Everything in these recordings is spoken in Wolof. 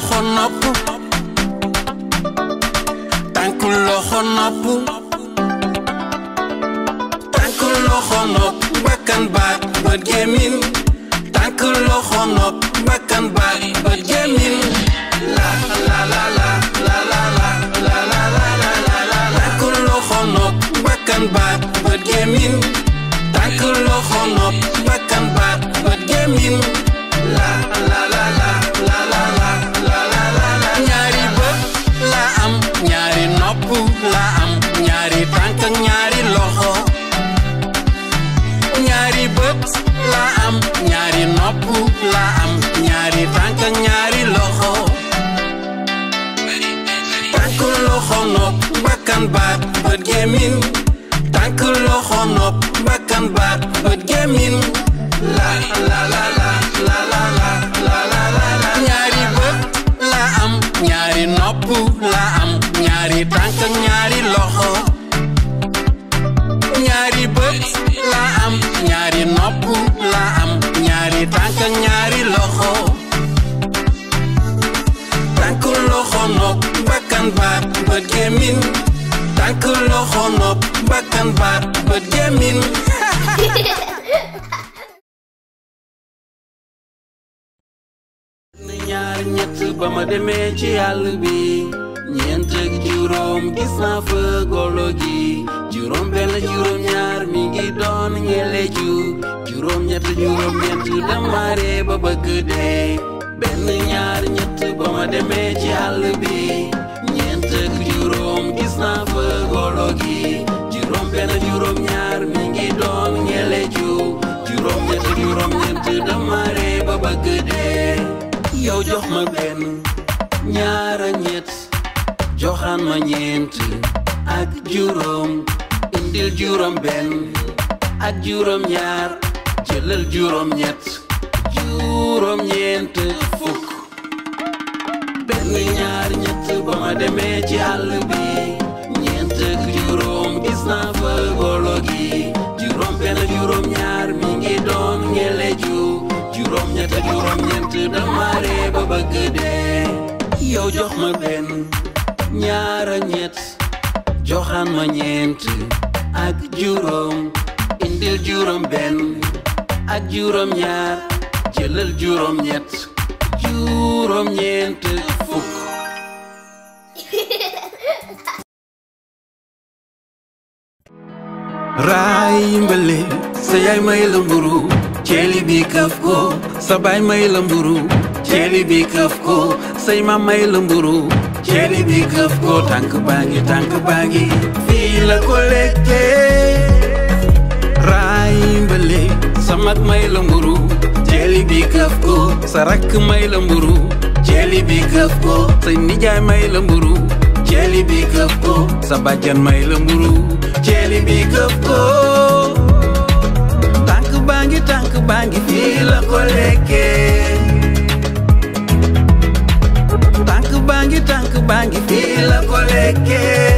loxo nopp tànk loxo nopp tànk loxo nopp bakkan baat bët gémmiñ tànk loxo nopp bakkan baat bët gémmiñ la la la la la la la la la la tànk loxo nopp bakkan baat bët gémmiñ tànk loxo nopp bakkan baat bët gémmiñ la la la la la la la la la ñaari bët la am ñaari nopp la am ñaari tànk ak ñaari loxo ñaari bët la am ñaari nopp la am ñaari tànk ak ñaari loxo tànk loxo nopp bakkan baat bët gémmiñ tànk loxo nopp bakkan baat bët gémmiñ la la la la la la la la la ñaari bët la am ñaari nopp la am ñaari tànk ak ñaari loxo ñaari bët la am ñaari nopp la am ñaari tànk ak ñaari loxo tànk loxo nopp bakkan baat bët gémmiñ tànk loxo nopp bakkan baat bët gémmiñ ñaar ñett ba ma demee ci àll bi ñeent ak juróom gis naa fa golo gi juróom benn juróom ñaar mi ngi doon ngeleju juróom ñett juróom ñeent dama ree ba bëgg dee benn ñaar ñett ba ma demee ci àll bi ñeent ak juróom gis naa fa golo gi juróom benn juróom ñaar mi ngi doon ngeleju juróom ñett juróom ñeent dama ree ba bëgg dee yow jox ma benn ñaar ak ñett joxaan ma ñeent ak juróom indil juróom benn ak juróom ñaar jëlal juróom ñett juróom ñeent fukk benn ñaar ñett ba ma demee ci àll bi ñeent ak juróom gis naa fa golo gi juróom benn juróom ñaar mi ngi doon ngeleju juróom ñett juróom ñeent dama ree ba bëgg dee yow jox ma benn ñaar ak ñett joxaan ma ñeent ak juróom indil juróom benn ak juróom ñaar jëlal juróom ñett juróom ñeent fukk raay mbale sa yaay may la mburu ceeli bi këf ko sa baay may la mburu ceeli bi këf ko say ma may la mburu ceeli bi këf ko tànk baa ngi fii la ko lekkee raay mbale sa mag may la mburu ceeli bi këf ko sa rakk may la mburu ceeli bi këf ko say nijaay may la mburu ceeli bi këf ko sa bàjjan may la mburu ceeli bi këf ko tànk baa ngi fii la ko lekkee tànk baa ngi fii la ko lekkee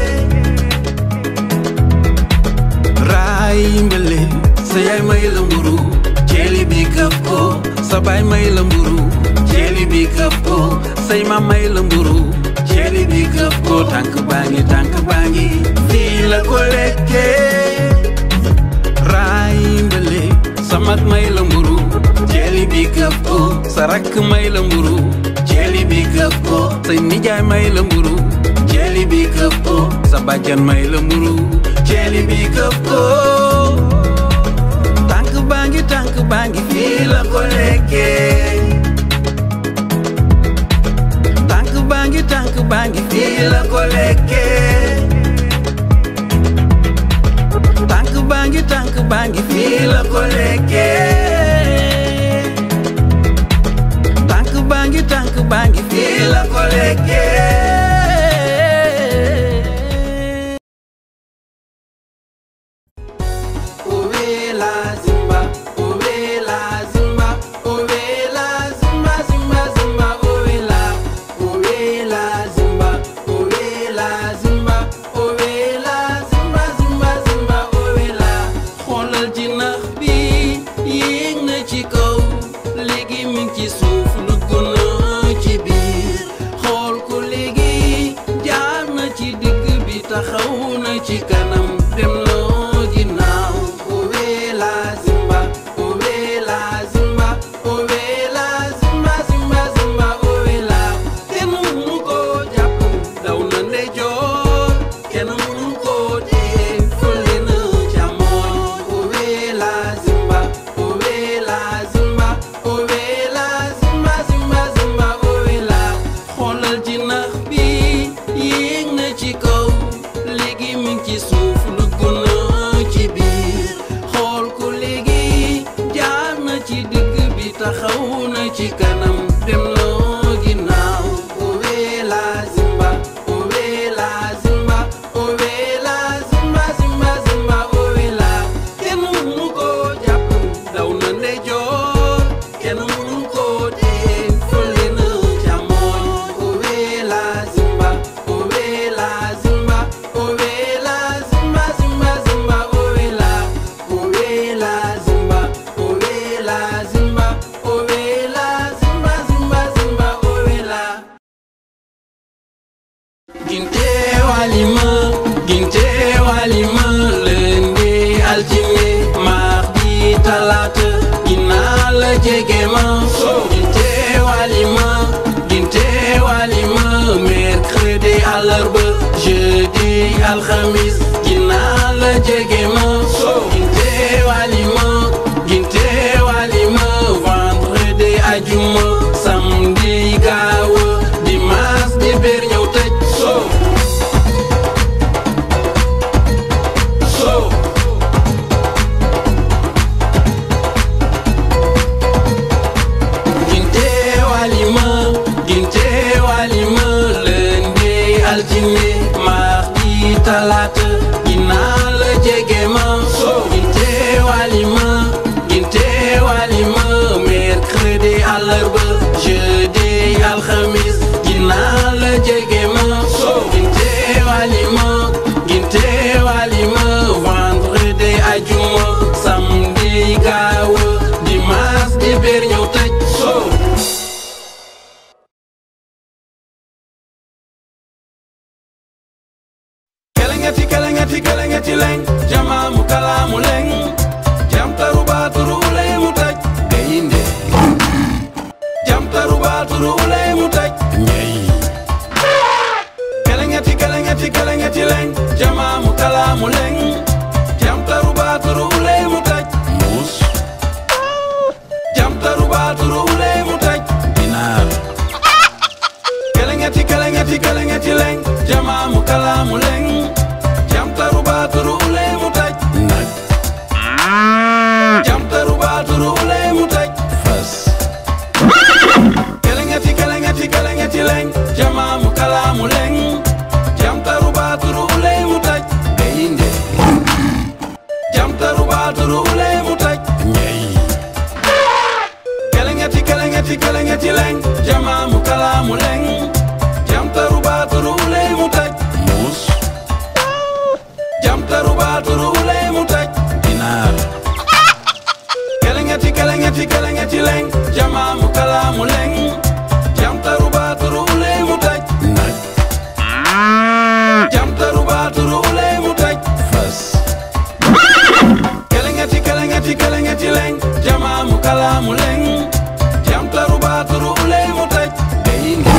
raay mbale sa yaay may la mburu ceeli bi këf ko sa baay may la mburu ceeli bi këf ko say ma may la mburu ceeli bi këf ko tànk baa ngi fii la ko lekkee raay mbale sa mag may la mburu ceeli bi këf ko sa rakk may la mburu ceeli bi këf ko say nijaay may la mburu ceeli bi këf ko sa bàjjan may la mburu ceeli bi këf ko tànk baa ngi fii la ko lekkee tànk baa ngi fii la ko lekkee tànk baa ngi fii la ko lekkee tànk baa ngi fii la ko lekkee ci kaw léegi mi ngi ci suuf dugg na ci biir alxamis dinaa la jege ma ginte walima ginte walima vendredi ajuma samedi gaaw dimanche dibéer ñëw tëj altine mardi talaata dinaa la jege ma ginte walima mercredi àllarba jeudi alxamis dinaa la jege ma ginte walima vendredi ajuma samedi gaaw dimanche dibéer ñëw tëj kelengeti leng jamaamu kalaamu leng jam taru baaturu uley mu taj gayinde jam taru baaturu uley mu taj ñey kelengeti leng jamaamu kalaamu leng jam taru baaturu uley mu taj muus jam taru baaturu uley mu taj dinaar kelengeti leng jamaamu kalaamu leng jamtaru baaturu uley mu taj nag jamtaru baaturu uley mu taj fas kelengeti leng jamaamu kalaamu leng jamtaru baaturu uley mu taj gayinde jamtaru baaturu uley mu taj ñey kelengeti leng jamaamu kalaamu leng jamtaru baaturu uley mu taj muus jamtaru baaturu uley mu taj dinaar kelengeti leng jamaamu kalaamu leng jamtaru baaturu uley mu taj nag jamtaru baaturu uley mu taj fas kelengeti leng jamaamu kalaamu leng jamtaru baaturu uley mu taj gayinde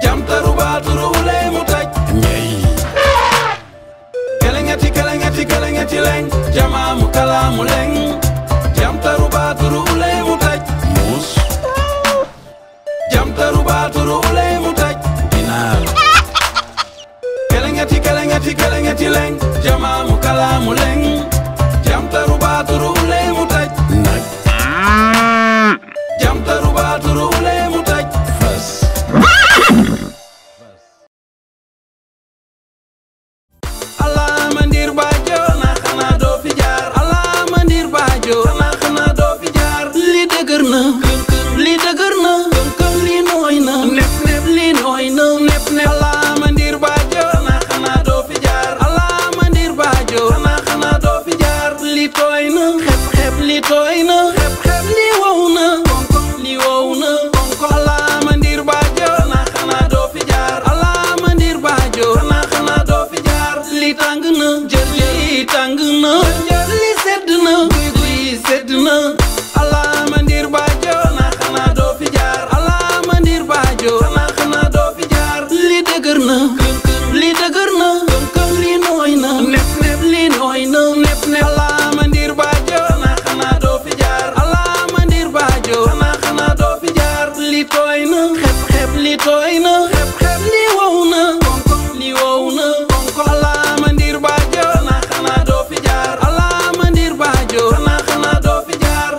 jamtaru baaturu uley mu taj ñey kelengeti leng jamaamu kalaamu leng jamtaru baaturu uley mu taj muus jamtaru baaturu uley mu taj dinaar kelengeti leng jamaamu kalaamu leng jamtaru baaturu uley mu taj nag jamtaru baaturu uley mu taj fas li dëgër na li nooy na nepp li nooy na nepp Allah mandir baajo xanaa doo fi jaar Allah mandir baajo xanaa doo fi jaar li tooy na xep li tooy na xep li wow na li wow na Allah mandir baajo xanaa doo fi jaar Allah mandir baajo xanaa doo fi jaar li tàng na jël li tàng na li sedd na guy sedd na Allah mandir baajo xanaa doo fi jaar Allah mandir baajo xanaa doo fi jaar li dëgër na li nooy na nepp li nooy na nepp Allah mandir baajo xanaa doo fi jaar Allah mandir baajo xanaa doo fi jaar li tooy na xep li tooy na xep li wow na li wow na Allah mandir baajo xanaa doo fi jaar Allah mandir baajo xanaa doo fi jaar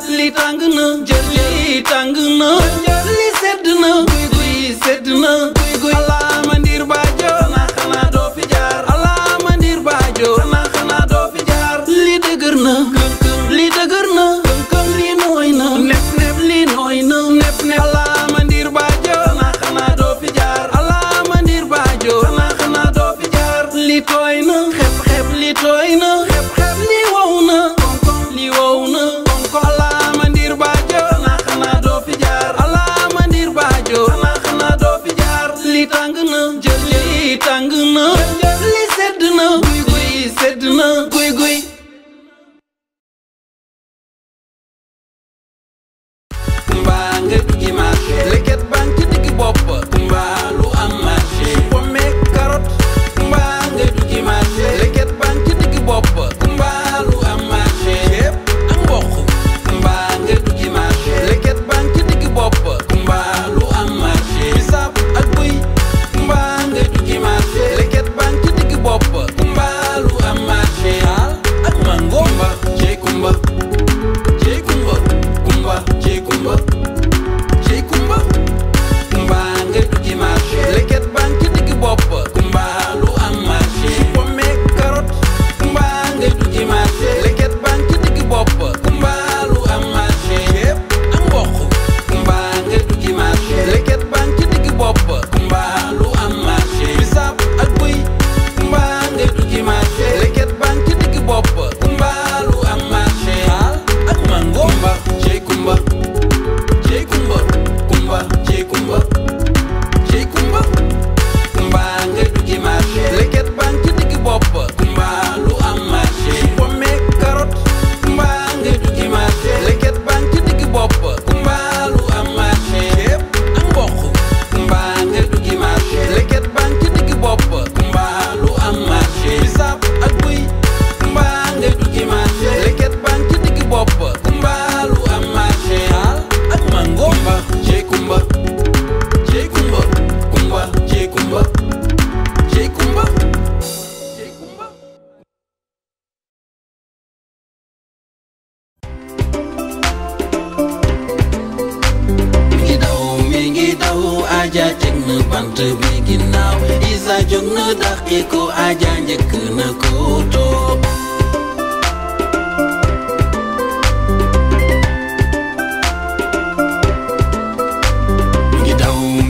Aja teg na bant bi ginnaaw Isa jóg na dàqi ko Aja njëkk na ko toog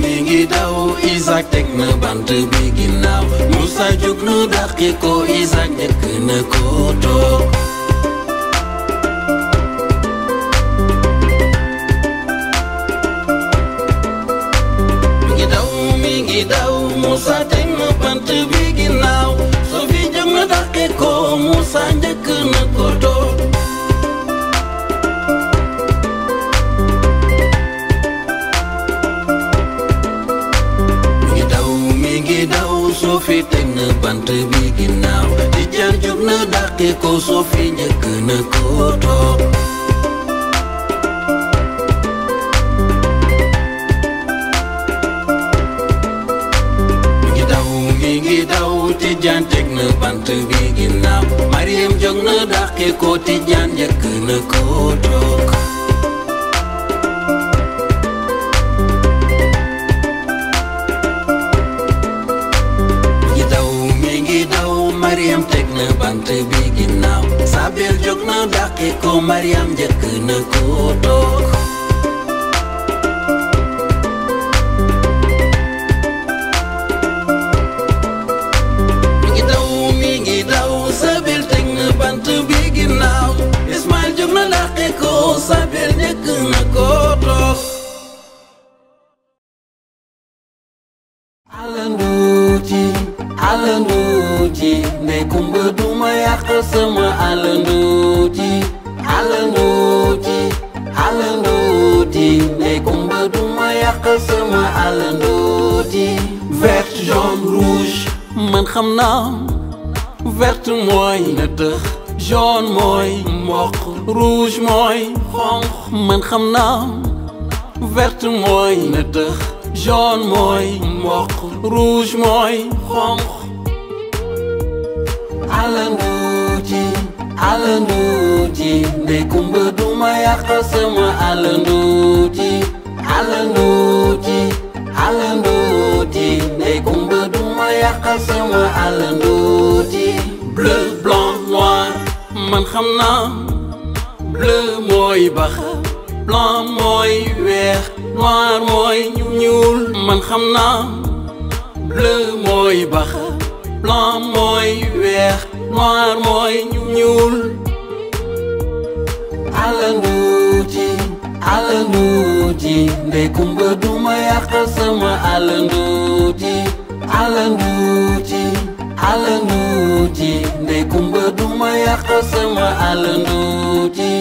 mi ngi daw Isaac teg na bant bi ginnaaw Musa jóg na dàqi ko Isaac njëkk na ko toog Musa teg na bant bi ginnaaw Sofi jóg na dàqi ko Musa njëkk na ko toog mi ngi daw Sofi teg na bant bi ginnaaw Tijaan jóg na dàqi ko Sofi njëkk na ko toog Tijaan teg na bant bi ginnaaw Mariam jóg na dàqi ko Tijaan njëkk na ko toog mi ngi daw Mariam teg na bant bi ginnaaw Sabel jóg na dàqi ko Mariam njëkk na ko toog Sabel njëkk na ko toog alanduuti ndey kumba duma yàq sama alanduuti ndey kumba duma yàq sama alanduuti vert jaune rouge man xam naa vert mooy nëtëx jaune mooy mboq rouge mooy xonq man xam naa vert mooy nëtëx jaune mooy mboq rouge mooy xonq alanduuti ndey kumba duma yàq sama alanduuti ndey kumba duma yàq sama alanduuti bleu blanc noir man xam naa bleu mooy bax blanc mooy weex noir mooy ñuul man xam naa bleu mooy bax blanc mooy weex noir mooy ñuul alanduuti ndey kumba duma yàq sama alanduuti ndey kumba duma yàq sama alanduuti